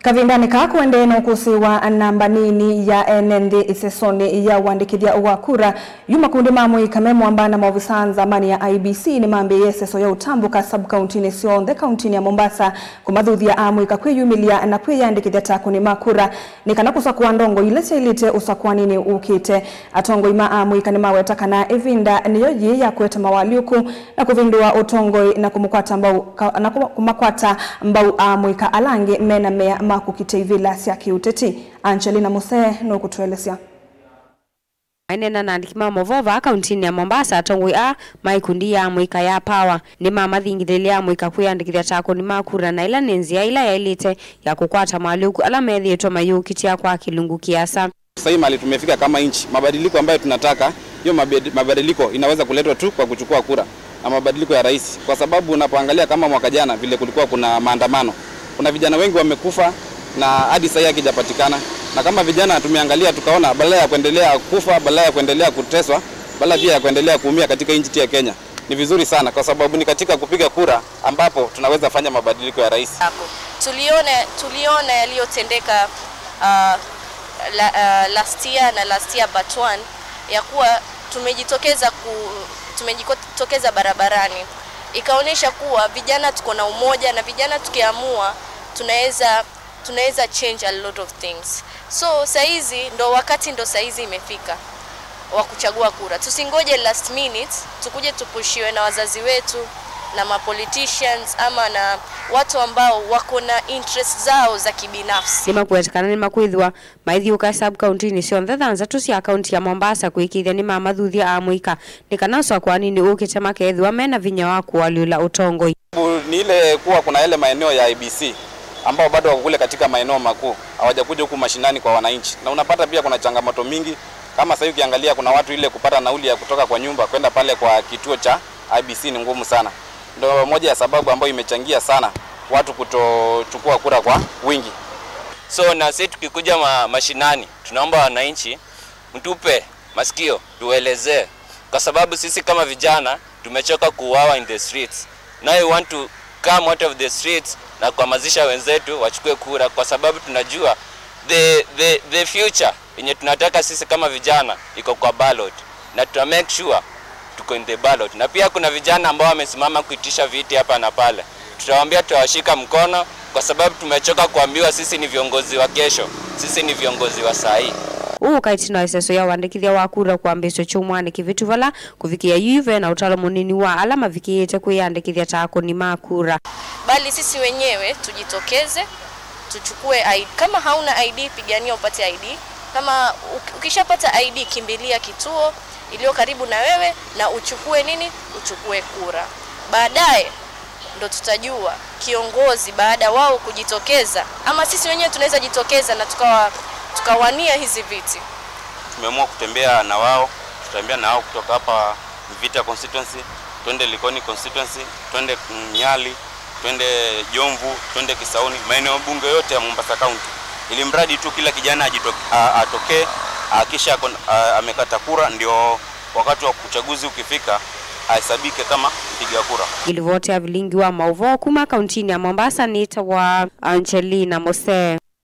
Kavindani kakuende nokusiwa namba nini ya NND isesoni ya uandikithia wa kura yuma kundi mamwe ikamemo ambana maovisanza mani ya IBC ni mambe yeseso ya utambuka sub-county ni sionde county ya Mombasa kumadhuthia amwe ikakwiyumilia na kwiyandikithia takuni makura nikana kusakua ndongo ilese ilite usakua nini ukite atongo ima amwe ikanimaweta kana evinda niyoji ya kueta mawaliuku na kuvindua utongoi na kumukwata mbau na kumakwata mbau amwe ka alange mena mea kukiteivila sya kiuteti. Angelina Mose no kutuelezea. Ainena na ndikima movova kaunti ya Mombasa atongwe a maikundi ya mwika ya power ni mama thingithilia mwika kwiyandikithia tako ni makura na ila nenzia ila ya ilite ya kukwata maluku ala methi etwa mayukitia kwa kilungu kiasa. Sasa mali tumefika kama inchi, mabadiliko ambayo tunataka hiyo mabadiliko inaweza kuletwa tu kwa kuchukua kura na mabadiliko ya rais, kwa sababu unapoangalia kama mwaka jana vile kulikuwa kuna maandamano, kuna vijana wengi wamekufa na hadi sasa hakijapatikana. Na kama vijana tumeangalia tukaona badala ya kuendelea kufa, badala ya kuendelea kuteswa, badala pia ya kuendelea kuumia katika nchi ya Kenya, ni vizuri sana kwa sababu ni katika kupiga kura ambapo tunaweza fanya mabadiliko ya rais. Tuliona yaliyotendeka last year na last year but one, ya kuwa tumejitokeza barabarani, ikaonesha kuwa vijana tuko na umoja na vijana tukiamua tunaweza change a lot of things. So saizi ndo wakati, ndo saizi imefika wa kuchagua kura. Tusingoje last minute tukuje tupushiwe na wazazi wetu na ma politicians ama na watu ambao wako na interest zao za kibinafsi. Nima kuwetekana nima kwithwa maithiuka sub county ni cionthe thanzatu cia kaunti ya Mombasa kwikithia ni mamathuthia a mwika nikanaswa kwa nini ukite makethwa mena vinya wa kualula utongoi. Ni ile kuwa kuna yale maeneo ya IBC ambao bado wako kule katika maeneo makuu, hawajakuja huku mashinani kwa wananchi. Na unapata pia kuna changamoto mingi kama sasa ukiangalia kuna watu ile kupata nauli ya kutoka kwa nyumba kwenda pale kwa kituo cha IBC ni ngumu sana. Ndio moja ya sababu ambayo imechangia sana watu kutochukua kura kwa wingi. So na sisi tukikuja mashinani tunaomba wananchi mtupe masikio tuelezee, kwa sababu sisi kama vijana tumechoka kuuawa in the streets. Now we want to come out of the streets na kuhamasisha wenzetu wachukue kura, kwa sababu tunajua the future yenye tunataka sisi kama vijana iko kwa ballot, na tuta make sure tuko in the ballot. Na pia kuna vijana ambao wamesimama kuitisha viti hapa na pale, tutawaambia tutawashika mkono kwa sababu tumechoka kuambiwa sisi ni viongozi wa kesho, sisi ni viongozi wa saa hii. Ukaitina iseso ya wandikithia wa kura kuambisho chumwa kivitu vala kuvikia yuve na utalo munini wa alama vikiete kuyandikithia tako ni makura. Bali sisi wenyewe tujitokeze, tuchukue ID. Kama hauna ID pigania upate ID. Kama ukishapata ID kimbilia kituo iliyo karibu na wewe na uchukue nini? Uchukue kura. Baadaye ndo tutajua kiongozi baada wao kujitokeza, ama sisi wenyewe tunaweza jitokeza na tukawania hizi viti. Tumeamua kutembea na wao, tutembea na wao kutoka hapa Mvita constituency, twende Likoni constituency, twende Nyali, twende Jomvu, twende Kisauni, maeneo bunge yote ya Mombasa County. Ili mradi tu kila kijana atokee, kisha amekata kura, ndio wakati wa uchaguzi ukifika ahesabike kama mpiga kura. Ilivotea vilingi wa mauvo kuma kaunti ya Mombasa ni wa Angelina Mose.